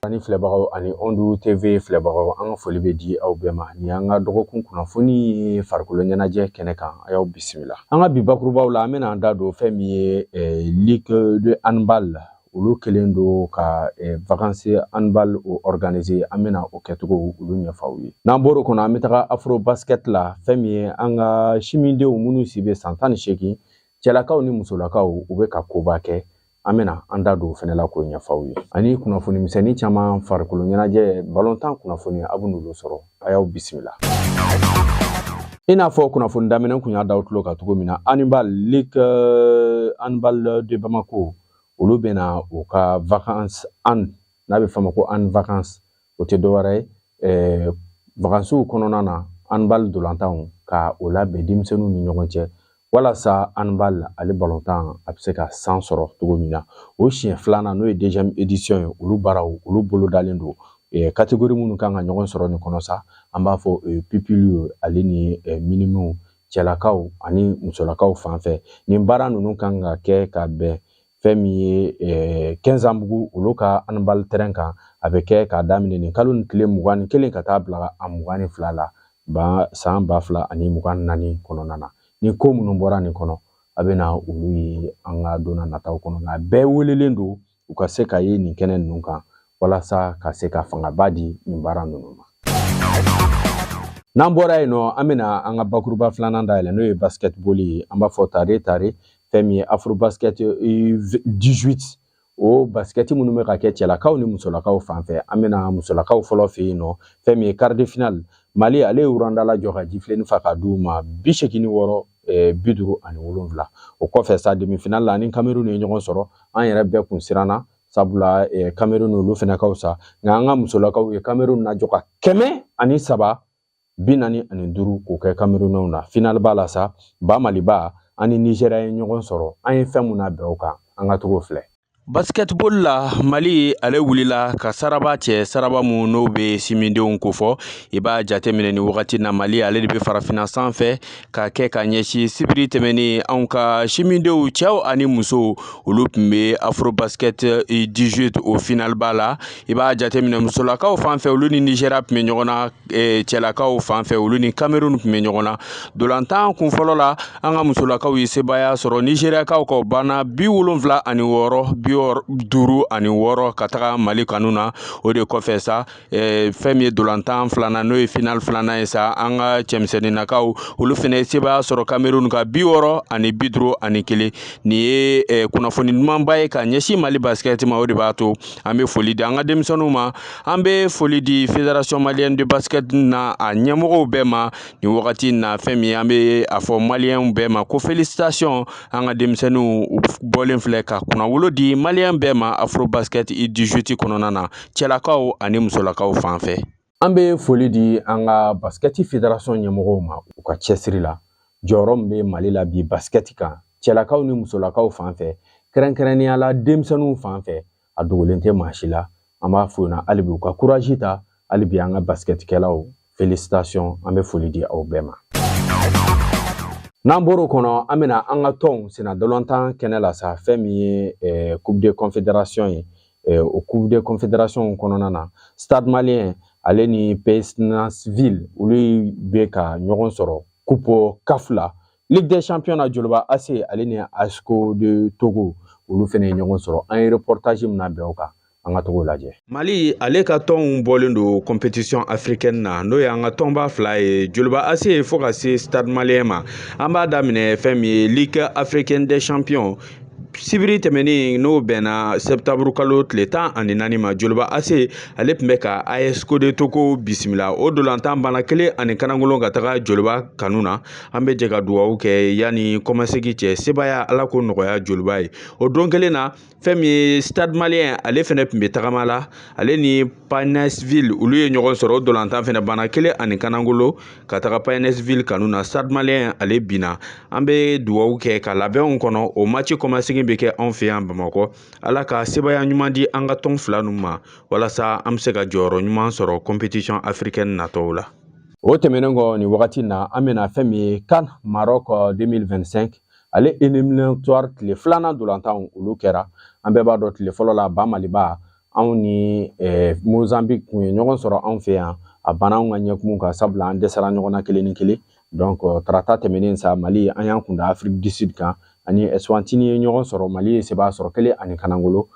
Ani filɛbagaw ani Ondu TV filɛbagaw, an ka foli bɛ di aw bɛɛ ma. Nin y'an ka dɔgɔkun kunnafoni farikolo ɲɛnajɛ kɛnɛ kan. A y'aw bisimila. An ka bi bakurubaw la, an bɛna an da don fɛn min ye Ligue de handball, olu kɛlen don ka vacances handball o organiser. An bɛna o kɛcogo olu ɲɛfɔ aw ye. N'an bɔr'o kɔnɔ, an bɛ taga afro basket la. Fɛn min ye an ka simidenw minnu si bɛ san 18, cɛlakaw ni musolakaw, u bɛ ka koba kɛ. An bɛna an da don o fɛnɛ la k'o ɲɛfɔ aw ye, ani kunnafoni misɛnnin caman, farikolo ɲɛnajɛ, balontan kunnafoni, a bɛ n'olu sɔrɔ. A y'aw bisimila. I n'a fɔ kunnafoni daminɛ kun y'a da aw tulo kan cogo min na, handball ligue handball de Bamako, olu bɛna u ka vacances hand, n'a bɛ fɔ a ma ko hand vacances. O tɛ dɔwɛrɛ ye, vacances kɔnɔna na, handball dolantanw ka o labɛn denmisɛnninw ni ɲɔgɔn cɛ, walasa handball ale balontan a bɛ se ka san sɔrɔ cogo min na. O siɲɛ filanan, n'o ye deuxième édition ye, olu baaraw olu bolodalen don. Catégorie minnu kan ka ɲɔgɔn sɔrɔ nin kɔnɔ sa, an b'a fɔ pupille ale ni minimes, cɛlakaw ani musolakaw fan fɛ. Nin baara ninnu kan ka kɛ ka bɛn fɛn min ye Kɛnzanbugu, olu ka handball terrain kan. A bɛ kɛ k'a daminɛ nin kalo nin tile 21 ka taa bila a 22 la ba san 2024 kɔnɔna na. Ni ko minnu bɔra nin kɔnɔ, a bɛ na olu ye an ka don nataw kɔnɔ. Nka bɛɛ welelen don u ka se ka ye nin kɛnɛ ninnu kan, walasa ka se ka fangaba di nin baara ninnu ma. N'an bɔra yen nɔ, an bɛna an ka bakuruba filanan dayɛlɛ, n'o ye basketball ye. An b'a fɔ tare tare, fɛn min ye afro basket 18, o basket minnu bɛ ka kɛ cɛlakaw ni musolakaw fan fɛ. An bɛna musolakaw fɔlɔ fɛ yen nɔ. Fɛn min ye quart de finale, Mali ale ye Rwanda lajɔ ka jifilenni fa ka d'u ma, 86 57. O kɔfɛ sa, demi finale la, ani Cameroun ye ɲɔgɔn sɔrɔ. An yɛrɛ bɛɛ kun siranna, sabula Cameroun olu fana ka fisa, nka an ka musolakaw ye Cameroun lajɔ ka 103 45 k'o kɛ Camerounɛw na. Finale ba la sa, ba Maliba ani Nigéria ye ɲɔgɔn sɔrɔ. An ye fɛn mun na bɛn o kan, an ka togo filɛ. Basketball la, Mali ale wulila ka saraba cɛ, saraba mun n'o bɛ simindenw kofɔ. I b'a jateminɛ, nin wagati na, Mali ale de bɛ farafinna sanfɛ ka kɛ ka ɲɛsin. Sibiri tɛmɛnen, anw ka simindenw, cɛw ani musow, olu tun bɛ afro basket 18, o finale ba la. I b'a jateminɛ, musolakaw fan fɛ, olu ni Nigéria tun bɛ ɲɔgɔn na. Cɛlakaw fan fɛ, olu ni Cameroun tun bɛ ɲɔgɔn na. Dolantan kun fɔlɔ la, an ka musolakaw ye sebaaya sɔrɔ Nigériakaw kan, banna 76 56 ka taga Mali kanu na. O de kɔfɛ sa, fɛn min ye dolantan filanan, n'o ye finale filanan ye sa, an ka cɛmisɛnninnakaw, olu fana ye sebaaya sɔrɔ Cameroun ka 60 ani 51. Nin ye kunnafoni ɲumanba ye ka ɲɛsin Mali basket ma. O de b'a to an bɛ foli di an ka denmisɛnninw ma, an bɛ foli di Fédération malienne de basket na a ɲɛmɔgɔw bɛɛ ma nin wagati in na. Fɛn min an bɛ a fɔ maliyɛnw bɛɛ ma ko félicitation. An ka denmisɛnninw bɔlen filɛ ka kunnawolo di maliyɛn bɛɛ ma afro basket 18 kɔnɔna na, cɛlakaw ani musolakaw fan fɛ. An bɛ foli di an ka basket fédération ɲɛmɔgɔw ma u ka cɛsiri la. Jɔyɔrɔ min bɛ Mali la bi basket kan, cɛlakaw ni musolakaw fan fɛ, kɛrɛnkɛrɛnnenya la denmisɛnninw fan fɛ, a dogolen tɛ maa si la. An b'a f'u ɲɛna hali bi u ka courage ta. Hali bi an ka basketkɛlaw, félicitation, an bɛ foli di aw bɛɛ ma. N'an bɔr'o kɔnɔ, an bɛna an ka tɔnw senna dolantan kɛnɛ la sa. Fɛn min ye coupe de confédération ye, o coupe de confédération kɔnɔna na, Stade Malien ale ni Paynesville, olu bɛ ka ɲɔgɔn sɔrɔ coupe CAF la. Ligue des champions na, Joliba AC ale ni ASCO de Togo, olu fana ye ɲɔgɔn sɔrɔ. An ye reportage min labɛn o kan, an ka togo lajɛ. Mali ale ka tɔnw bɔlen don compétition africaine na, n'o ye an ka tɔnba fila ye, Joliba AC fo ka se Stade Malien ma. An b'a daminɛ fɛn min ye Ligue africaine des champions. Sibiri tɛmɛnen, n'o bɛnna septembre kalo tile 14 ma, Joliba AC ale tun bɛ ka ASCO de Togo bisimila. O dolantan banna kelen ani kanangolo ka taga Joliba kanu na. An bɛ jɛ ka dugawu kɛ yanni kɔmasegi cɛ, sebaaya Ala ko nɔgɔya Joliba ye. O don kelen na, fɛn min ye Stade Malien, ale fɛnɛ tun bɛ tagama la, ale ni Paynesville, olu ye ɲɔgɔn sɔrɔ. O dolantan fɛnɛ banna kelen ani kanangolo ka taga Paynesville kanu na. Stade Malien ale binna. An bɛ dugawu kɛ ka labɛnw kɔnɔ, o match kɔmasegin bɛ kɛ anw fɛ yan Bamakɔ. Ala ka sebaaya ɲuman di an ka tɔn fila ninnu ma, walasa an bɛ se ka jɔyɔrɔ ɲuman sɔrɔ compétition africaine natɔw la. O tɛmɛnen kɔ, nin wagati na, an bɛna fɛn min ye CAN Maroc 2025, ale éliminatoire tile filanan dolantan, olu kɛra. An bɛɛ b'a dɔn, tile fɔlɔ la, ba Maliba Anw ni Mozambique kun ye ɲɔgɔn sɔrɔ anw fɛ yan, a banna anw ka ɲɛkumu kan, sabula an dɛsɛra ɲɔgɔn na 1-1. Donc tarata tɛmɛnen sa, Mali an y'an kunda Afrique du Sud kan, ani Eswatini ye ɲɔgɔn sɔrɔ. Mali ye sebaya sɔrɔ 1-0.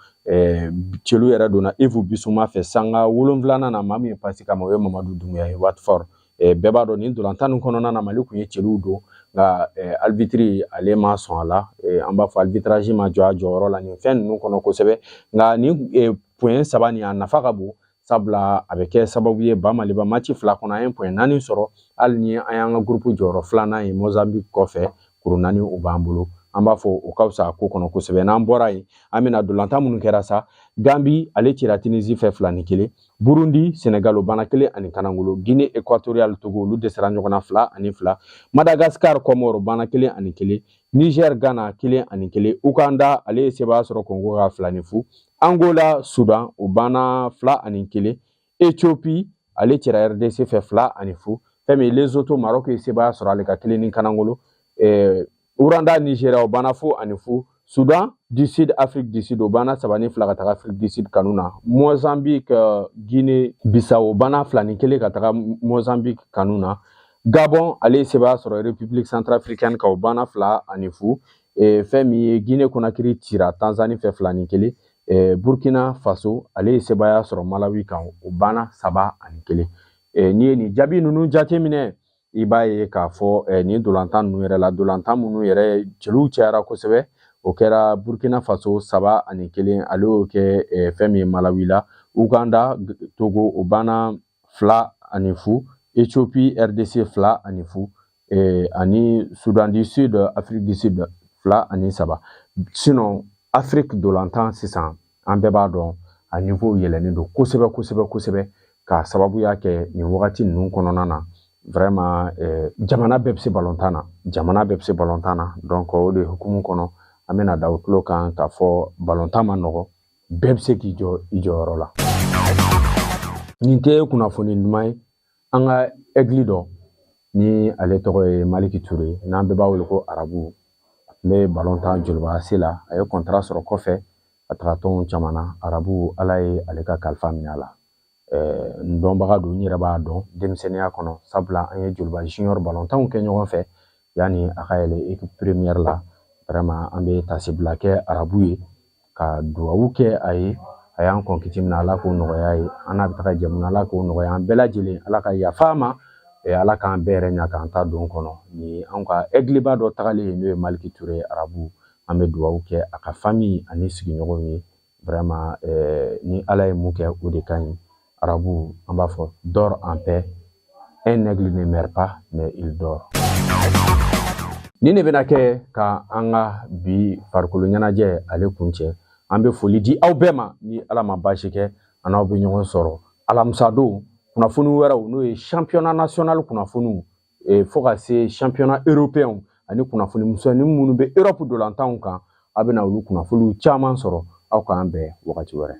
Celu yɛrɛ donna Yves Bissouma fɛ sanga 7nan na. Maa min ye pasi kama, o ye Mamadu Dunbuya ye, Watford. Bɛɛ b'a dɔn nin ntolantan nin kɔnɔna na, Mali kun ye cɛliw don, nka arbitre ale ma sɔn a la. An b'a fɔ arbitrage ma jɔ a jɔyɔrɔ la nin fɛn ninnu kɔnɔ kosɛbɛ. Nka nin point 3 nin, a nafa ka bon, sabula a bɛ kɛ sababu ye ba Maliba match 2 kɔnɔ, an ye point 4 sɔrɔ. Hali ni an y'an ka groupe jɔyɔrɔ 2nan ye Mozambique kɔfɛ, kuru 4 o b'an bolo. An b'a fɔ o ka fisa a ko kɔnɔ kosɛbɛ. N'an bɔra yen, an bɛna ntolantan minnu kɛra sa. Gambi ale cira Tunisie fɛ 2-1. Burundi Senegal, o banna 1-0. Guinée Équatoriale Togo, olu dɛsɛra ɲɔgɔn na 2-2. Madagascar Comore, o banna 1-1. Niger Ghana, 1-1. Uganda ale ye sebaya sɔrɔ Congo ka 2-0. Angola Sudan, o banna 2-1. Ethiopie ale cira RDC fɛ 2-0. Fɛn min Lesotho Maroc ye sebaya sɔrɔ ale ka 1-0. Rwanda Nigeria, o banna 0-0. Soudan du Sud Afrique du Sud, o banna 3-2 ka taga Afrique du Sud kanu na. Mozambique Guinée Bissau, o banna 2-1 ka taga Mozambique kanu na. Gabon ale ye sebaya sɔrɔ République Centrafricaine kan, o banna 2-0. Fɛn min ye Guinée Conakry cira Tanzanie fɛ 2-1. Burkina Faso ale ye sebaya sɔrɔ Malawi kan, o banna 3-1. N'i ye nin jaabi ninnu jateminɛ, i b'a ye k'a fɔ nin ntolantan ninnu yɛrɛ la, ntolantan minnu yɛrɛ cɛliw cayara kosɛbɛ, o kɛra Burkina Faso 3-1, ale y'o kɛ fɛn min ye Malawi la. Uganda Togo, o banna 2-0. Ethiopie RDC 2-0, ani Soudan du Sud Afrique du Sud 2-3. Sinon Afrique ntolantan sisan, an bɛɛ b'a dɔn a niveau yɛlɛnnen don kosɛbɛ kosɛbɛ kosɛbɛ, k'a sababuya kɛ nin wagati ninnu kɔnɔna na. Vraiment jamana bɛɛ bɛ se balontan na, jamana bɛɛ bɛ se balontan na. Donc o de hukumu kɔnɔ, an bɛna da o tulo kan k'a fɔ balontan ma nɔgɔ, bɛɛ bɛ se k'i jɔ i jɔyɔrɔ la. Nin tɛ kunnafoni ɲuman ye. An ka aigle dɔ ni ale tɔgɔ ye Maliki Ture, n'an bɛɛ b'a wele ko Arabu, a tun bɛ balontan Joliba AC la. A ye contrat sɔrɔ kɔfɛ ka taga tɔnw caman na. Arabu, Ala ye ale ka kalifa minɛ a la. N dɔnbaga don, n yɛrɛ b'a dɔn denmisɛnninya kɔnɔ, sabula an ye Joliba junior balontanw kɛ ɲɔgɔn fɛ yanni a ka yɛlɛ équipe première la. Vraiment an bɛ tasibila kɛ Arabu ye, ka duwawu kɛ a ye. A y'an kɔn kiti min na, Ala k'o nɔgɔya ye. An n'a bɛ taga jɛ mun na, Ala k'o nɔgɔya an bɛɛ lajɛlen. Ala ka yafa a ma, Ala k'an bɛɛ yɛrɛ ɲa k'an ta don kɔnɔ. Ni anw ka aigleba dɔ tagalen ye, n'o ye Maliki Ture Arabu, an bɛ duwawu kɛ a ka famille ani sigiɲɔgɔnw ye. Vraiment ni Ala ye mun kɛ, o de ka ɲi. Arabu, an b'a fɔ dors en paix. Un aigle ne meurt pas, mais il dort. Nin de bɛna kɛ ka an ka bi farikolo ɲɛnajɛ ale kuncɛ. An bɛ foli di aw bɛɛ ma. Ni Ala ma baasi kɛ, an n'aw bɛ ɲɔgɔn sɔrɔ alamisa don kunnafoni wɛrɛw, n'o ye championnat national kunnafoniw, fo ka se championnat européen ani kunnafoni misɛnnin minnu bɛ Europe dolantanw kan. A bɛna olu kunnafoniw caman sɔrɔ. Aw k'an bɛn wagati wɛrɛ.